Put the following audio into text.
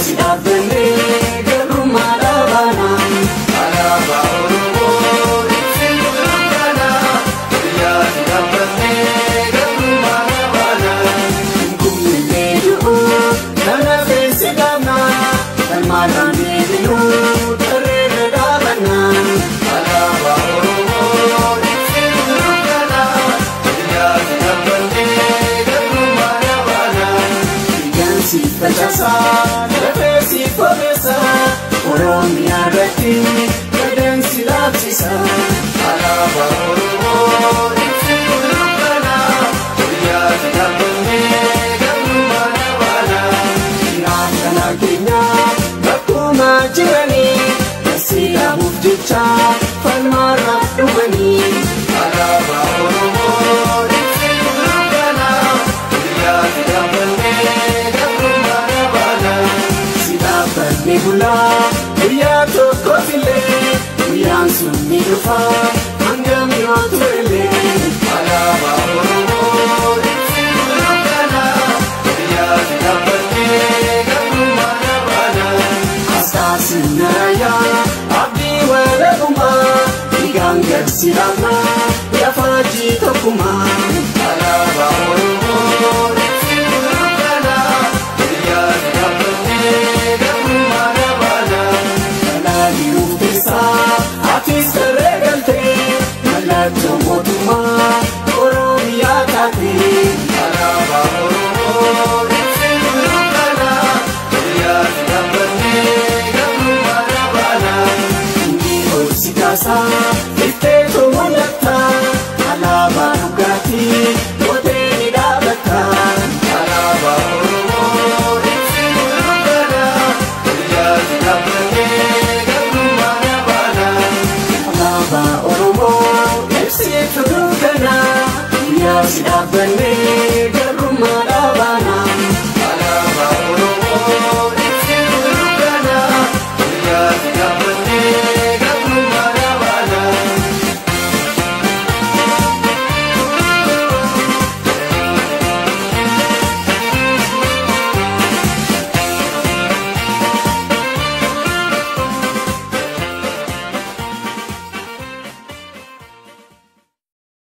si dhaabbannee gabrummaa dhaabaana. Alaabaa Oromoo ibsituu dukkanaa, guyyaa si dhaabbannee gabrummaa dhaabaana. Kumnillee du'u kana feesi qabna, falmaadhaan deebinuu tarreerra dhaabanna. Alaabaa Oromoo ibsituu dukkanaa, guyyaa si dhaabbannee gabrummaa dhaabaana. Dhiigaan siif facaasaa, lafee siif obeessaa, Oromiyaa irratti gadaan si dhaabsisa. Alaabaa Oromoo ibsituu dukkanaa, guyyaa si dhaabbannee gabrummaa dhaabaana. Dhiiraan kana keenya bakkuma jiranii, si dhaabuuf jecha falmaarra dhumanii. Alaabaa Oromoo ibsituu dukkanaa, guyyaa si dhaabbannee gabrummaa dhaabaana. Si dhaabbanne bulaa guyyaa tokkoof illee, guyyaan sun ni dhufa hangam yoo turellee. Alaabaa Oromoo ibsituu dukkanaa, guyyaa si dhaabbannee gabrummaa dhaabaana. Asxaa sirna raayyaa abdii walabummaa, dhiigaan gad si dhaabnaa lafaajii tokkummaa. Alaabaa Oromoo ibsituu dukkanaa, guyyaa si dhaabbannee gabrummaa dhaabaana. Balali'uuf teessaa atis tarree galtee, mallattoo mootummaa Oromiyaa taatee. Alaabaa Oromoo ibsituu dukkanaa, guyyaa si dhaabbannee gabrummaa dhaabaana. Inni ol si kaasaa ifteetu mul'atta, alaabaa dhugaatii gootee ni dhaabatta. Alaabaa Oromoo ibsituu dukkanaa, guyyaa si dhaabbannee gabrummaa dhaabaana. Alaabaa Oromoo ibsituu dukkanaa, guyyaa si dhaabbannee gabrummaa dhaabaana.